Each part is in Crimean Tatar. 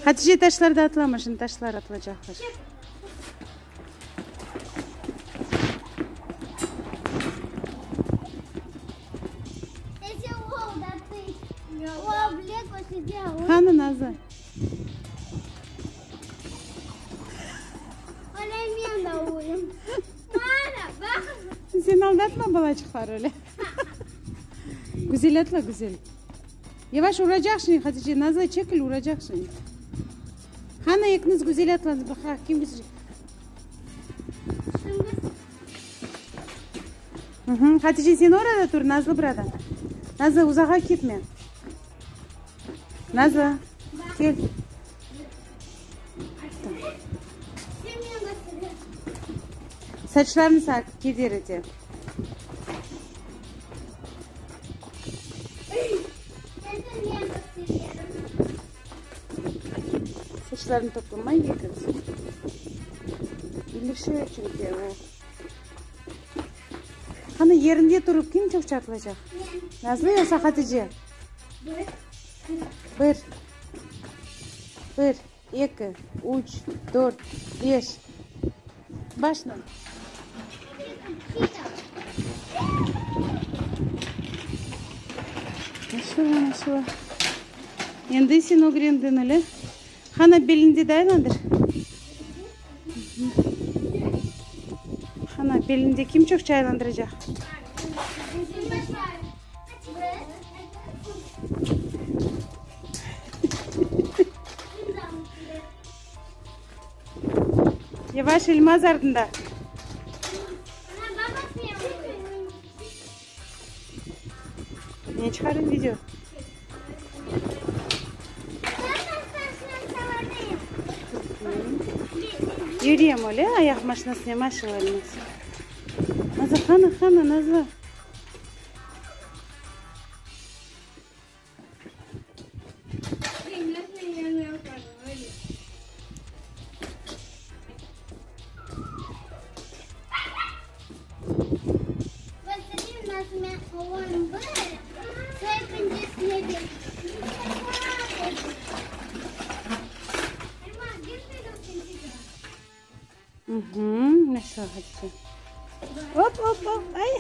Hatice, taşlarda atlama, şimdi taşlar atılacaqlar. Qani, Nazlı? Sen aldatma balaçıqlar öyle. Güzel atla, güzel. Yavaş uracaqsıñ, Hatice, Nazlı, çekil, uracaqsıñ. Qani, ekiñiz güzel atlañız, baqayıq, kim güzel. Hatice, sen orada tur, Nazlı burada. Nazlı, uzağa ketme. Nazlı, kel. Saçlarını sağa keder ete. Saçlarını toplamay getirsin. İlişe çünki o. Qani yerinde turıp kim çoqça atılacaq? Nazlı yoqsa Hatice? Bir. Bir, eki, üç, dört, beş. Başla. Maşallah, maşallah. Endi sen ögrendiñ öyle. Qana belinde de aylandır. Qana belinde kim çoqça aylandıracaq? Yavaş, Elmaz artında. Ne çıqarıñ video? Yürüyem öyle, ayaq maşinasına maşallah Elmaz. Nazlı, qana, qana, Nazlı. Op, op, op, ay.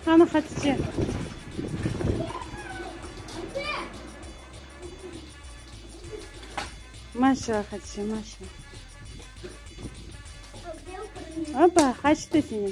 Qani, Hatice. Maşallah, Hatice, maşallah. Opa, qaçtı seni.